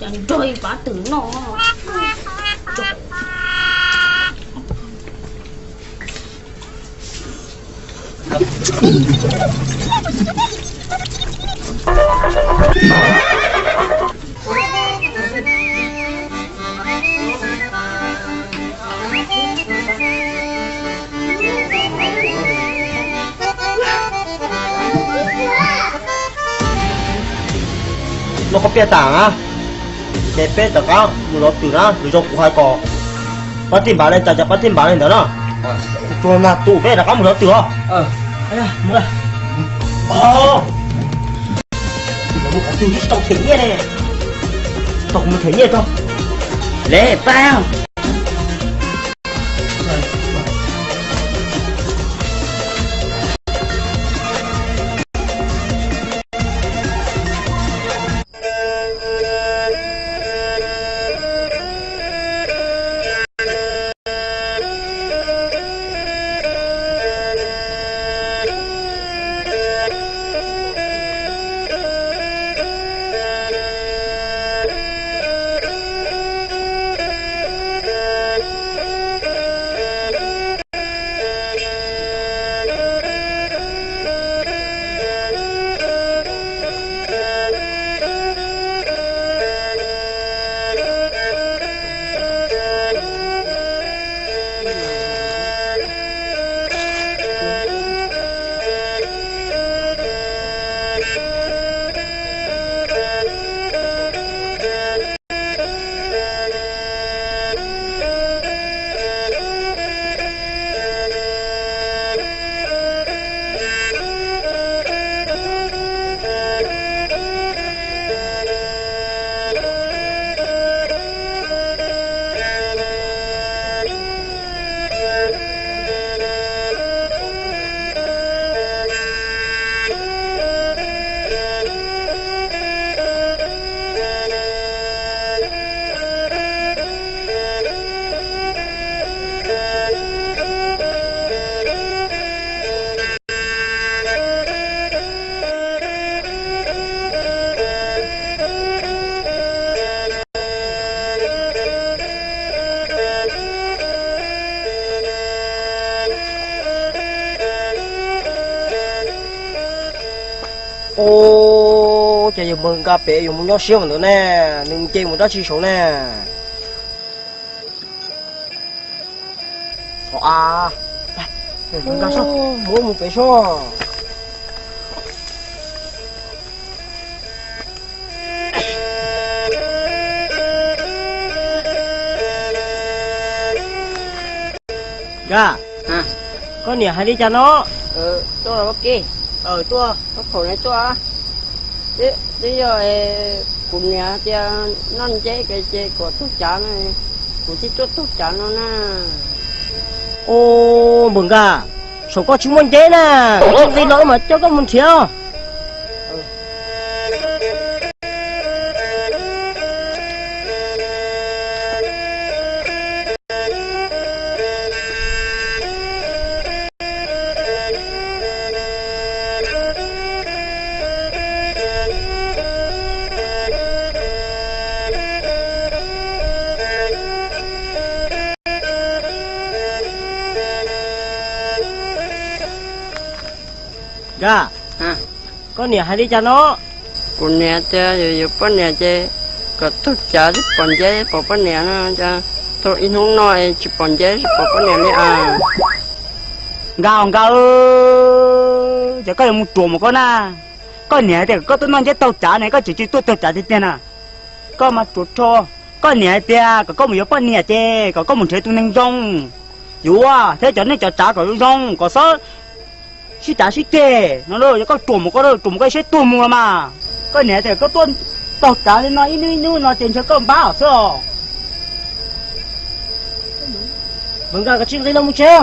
Cas nrog ib pab twm noj. Los koj piaj tas na, ces peb rov qab mus zov twm na, lwm zaus kuv hais kom pab tij npav li cas ces pab tij npav li ntawd na. Tsuas nag tus peb rov qab mus zov twm os. Mus qhov twg tsis tau them nyiaj ne, tau kuv mus them nyiaj tso. Le pab. Ub, ces yog npawg Nkaj pem yus mus nyob siab mus ntawd ne, nws nce mus dab tsi saud ne? Ov, a, npawg Nkaj soj, muab mus pem soj. Nkaj, koj niam hais li cas no? Tuaj, tuaj, tuaj, twb yog kuv niam tias noj nceb ces kom taug cav, kuv thiaj tuaj taug cav no na. Ub, npawg Nkaj, saum koj tsis muaj nceb na, tsis nqi no wb mam coj koj mus nrhiav. Nkaj, koj niam hais li cas no? Kuv niam tias yus poj niam ces kom taug cav thiaj pom nceb pom poj niam no, cas taug ib hnub no tsis pom nceb tsis pom poj niam li as. Nkaj, Nkaj, ces koj yuav mus ruam mus koj na. Koj niam hais tias kom koj tuaj noj nceb taug cav ne, koj tseem cia tuaj taug cav tiag tiag na. Koj mas ruam rho. Koj niam hais tias kom koj mus yuav poj niam ces kom koj mus nrhiav tus neeg zoo. Yuav thiab cov neeg cov tsav kom zoo zoo, kom txhob sib cav sib ceg no. Yog koj ruam mus koj, ruam mus koj ib siab tuag mus los mas. Koj niam hais tias koj tuaj taug cav li no ib hnub ib hnub no ces ntshe koj npab xwb os. Npawg Nkaj, koj tsis nqi no mus tsev.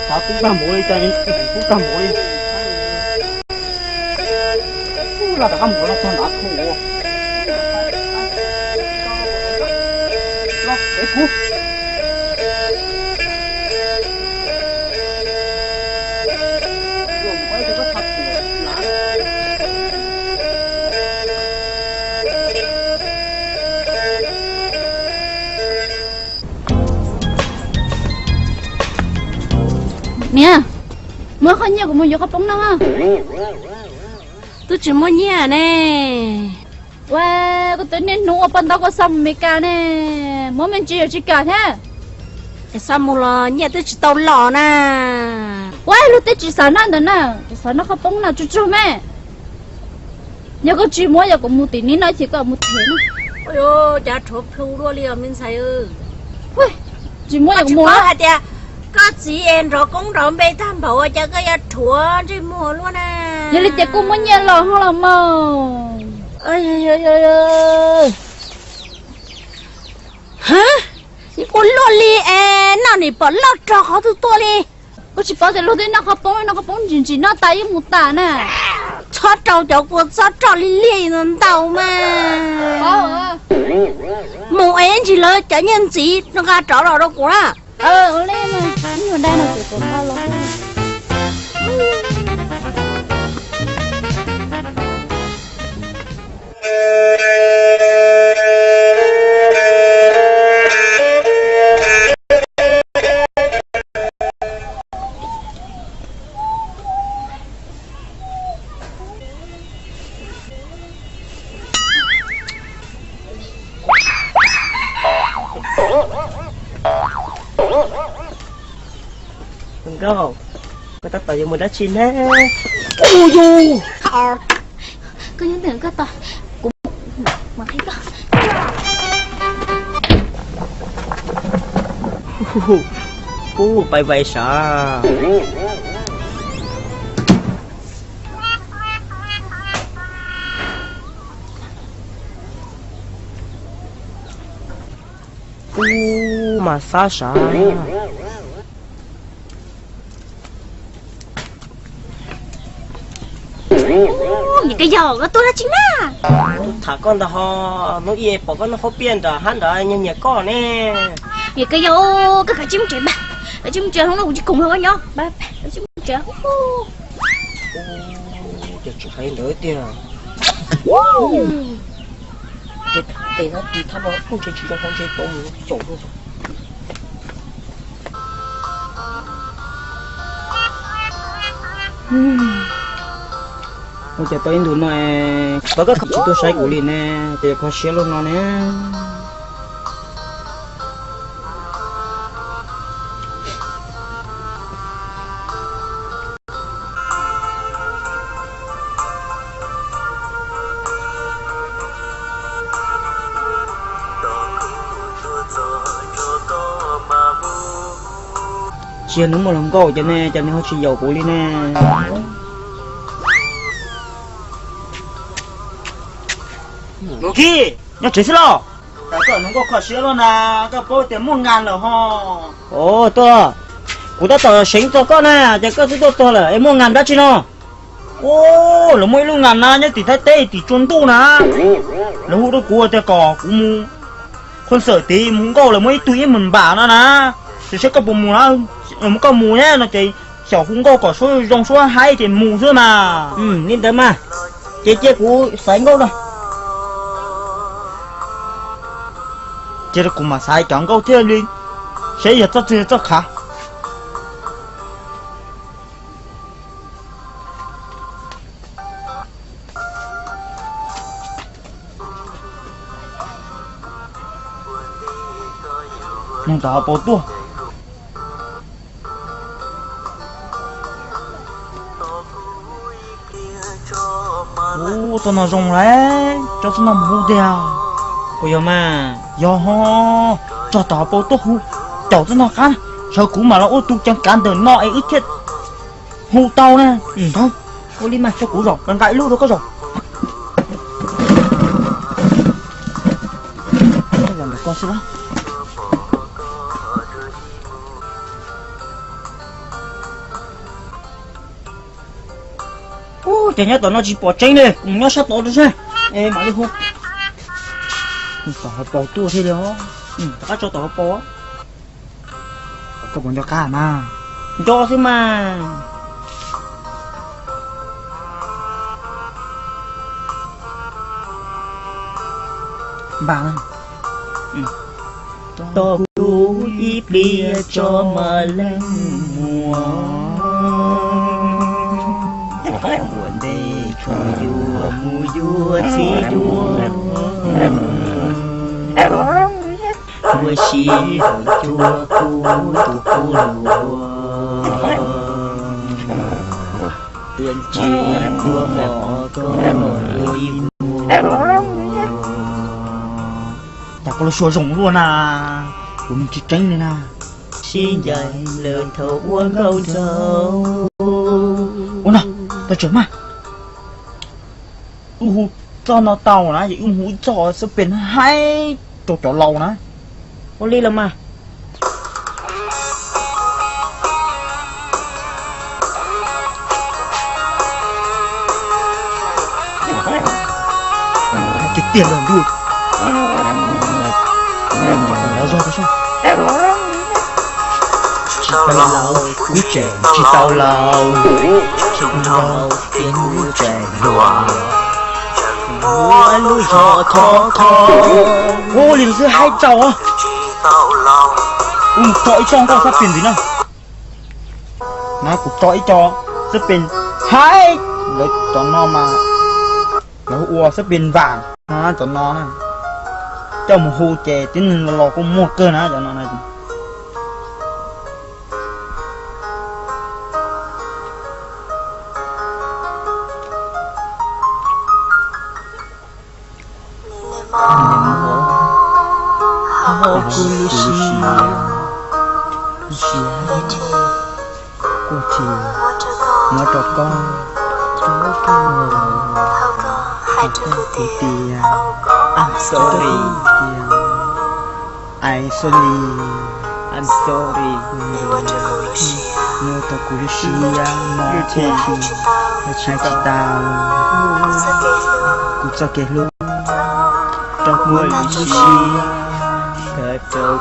Thav kub tag npaum li, cas kub tag npaum li. Los rov qab mus los txog nrad thaum los es kuv. Niam, muab qhov nyiaj kuv mus yuav qhov poob no. Twb tsis muaj nyiaj ne. Ua, kuv twb niaj hnub ua poj ntaub koj xa mus Meskas ne. Muab me ntsis yuav tsis kam thiab. Xa mus los nyiaj twb tsis tau los na. Ua, luag twb tsis xav noj ntawd na, tsis xav noj qhov poob no tsuj tsuag me. Yog koj tsis muab, yog kuv mus tim ni no ces koj mus them na. Cas rhuav plhu dua li os me ntxhais. Tsis muab, yog kuv mus hais tias koj txiv es nrov koob nrov npe tag npaum cas koj yuav rhuav ntsej muag luaj na. Yog li tias kuj muab nyiaj los ho los mas. Ua luaj li es noj nim pom loj rog qhov twg tuaj li. Kuv tsis paub tias luag twb noj qhov poob, noj qhov poob ntsim ntsim noj tas yeej mus tas na. Txhob rau cov kua txob roj liag liag ntau mas. Mus es ntsis lawv cov nyiaj ntxiv nqa rov los rau kuv na. Nkauj, koj tab tom yuav mus dab tsi ne? Ua yus, koj nyob ntawm koj tos, kuv mus qhia koj. Ub, pais vais sav. Ub, mas xab sav. Niam Kab Yaus, koj tuaj dab tsi na? Tham koj ntag ho, hnub ib pom koj noj khaub piaj nram hab nrad nyiag nyiag koj ne. Niam Kab Yaus, koj kav tsij mus tsev mas, kav tsij mus tsev, hnub no kuv tsis khoom nrog koj nyob, kav tsij mus tsev. Ces tsis qhia ntawd tiag. Tes no tis thab no kuj ntshe tsis zoo hauv ntshe tau mus caum. Ua cas tau ib ntus no es koj tsis tuaj saib kuv li ne, ces kho siab luaj no ne. Tsis yog nws muaj hluas nkauj ces ne, cas nws ho tsis yaum kuv li ne? Nus Khib, nyob tsev xwb los? Koj nus nkauj kho siab luaj na, koj paub tias muaj ngas lawm ho. Ua, tuaj, kuv tab tom seev txog koj na, ces koj twb tuaj txog lawm es muaj ngas dab tsi no? Ua, lawv muaj ib lub ngas na nyob tim Thaib teb tim tsua ntuj na. Lawv hu rau kuv tias kom kuv mus khuam xawm tid mus hu nkauj, lawv muaj ib tug ib meem npam no na. Ces saib koj puas mus na, koj mus thiab no ces xyaum hu nkauj kom suab zoo suab haib ces mus xwb mas. Li ntawd mas, ces cia kuv xaiv nkauj no. Cia kuv mam xaiv cov nkauj thiaj li, saib yog txoj twg txoj khav. Nug tom hauv paus tuaj. Ub, txoj no zoo lawm, tso txoj no mus hu tiag. Puas yog mas? Yog ho, tso tom hauv paus tuaj hu, caum txoj no qab, sawv kuv mam los ua tus ceev kav ntawm no es wb thiaj hu tau na. Ua li mas, tso kuv zaum nqa ib lub rau koj zaum. Ub, cas nyob tom no tsis pom tseeb li, kuv mus nyob sab tod rau seb. Es mam li hu. Tom hauv paus tuaj thiaj li os. Rov qab tso tom hauv paus. Koj puas nco qab mas? Nco xwb mas. Npam. Tos kuv ib pliag tso mam lees mus. Ua ntej tshua yuav mus yuav txiv duab, ua si hawm cuag kuv tus kuv hluas, tuaj ntsia kua mom koj ua ib vuag. Cas koj lub suab zoo luaj na, kuv nws tsis tseeb li na. Sib ncaim lawm thaum ua nkauj nraug. Ua no, tau tseem mas. Wb hu txoj no tau na, ces wb hu ib txoj xab pes haib rau cov laus na. Ua li los mas. Tiag tiag los ntuj. Tsis tau laus, wb tseem tsis tau laus, tsis tau laus, wb tseem hluas. Ua li xwb haib tsaus. Wb mus tso ib txoj nkauj xab pes ntxiv na. Na kuv tso ib co xab pes haib, lawv cov no mas lawv ua xab pes vam na cov no na. Coj mus hu ces tib neeg los los kuj muaj kawg na cov no na. Kuv lub siab, lub siab, kuv tsis muab rau koj, hais rau kuv tias I'm sorry, I'm sorry, I'm sorry, muab rau kuv lub siab no, kuv tsis hais tsis tau kuv txoj kev hlub rau kuv lub siab. Koj txhob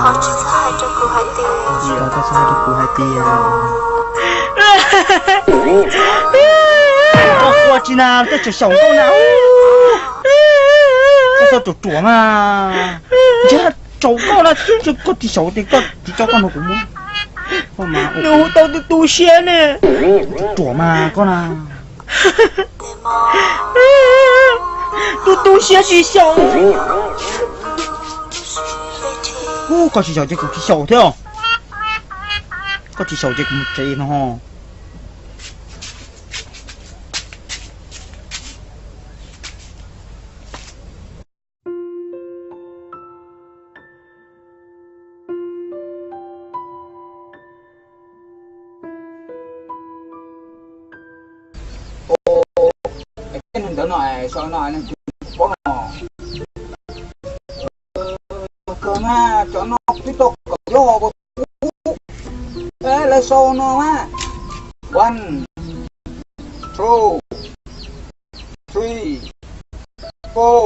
hais rau kuv hais tias, koj ua tsis na, koj tseem xyaum nkauj na. Koj txhob ruam ruam mas, ntshe tsaus koj na, koj tsis xyaum ces koj tsis tso koj nrog kuv mus. Nws hu tau tus tu siab ne. Ruam mas koj na. Tus tu siab tsis xyaum. Koj tsis xyaum ces kuv tsis xyaum thiab. Koj tsis xyaum ces kuv mus tsev no. Ntawd no, sau no, paub no. Kawg na, cov no twb tau kom loj. Lawv sau no na. One, two, three, four,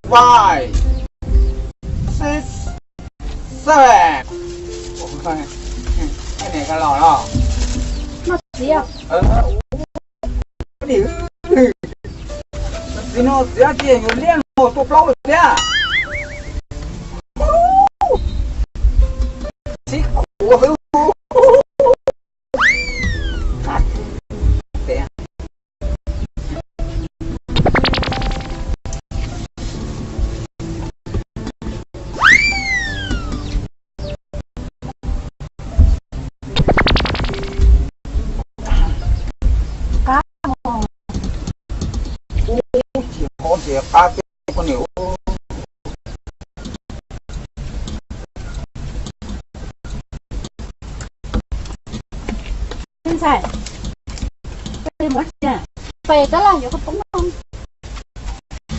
five, six, seven. Txiv no txiv ces yuav liaj no tua plaub lawm thiab. Txiv khuav xwb. Qab, ub, tsis qab, tsis qab, tib poj niam ub. Ntxhais, pem tab laj yuav qhov poob no,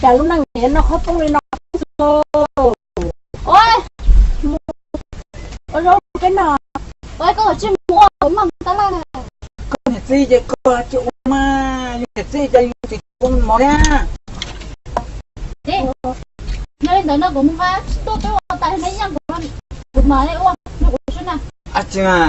cas lub neej niam no qhov poob li no. Ua zaub peb no, koj tsis mus ua kuv maj tab laj na. Koj niam txiv ces koj tsis ua mas, yus niam txiv ces yus tsis ua mov thiab. Yog li ntawd no kuv mus nqa tuaj peb ua tas na, yeej kuv, kuv mam li ua no kuv xwb na. Ab tsi mas,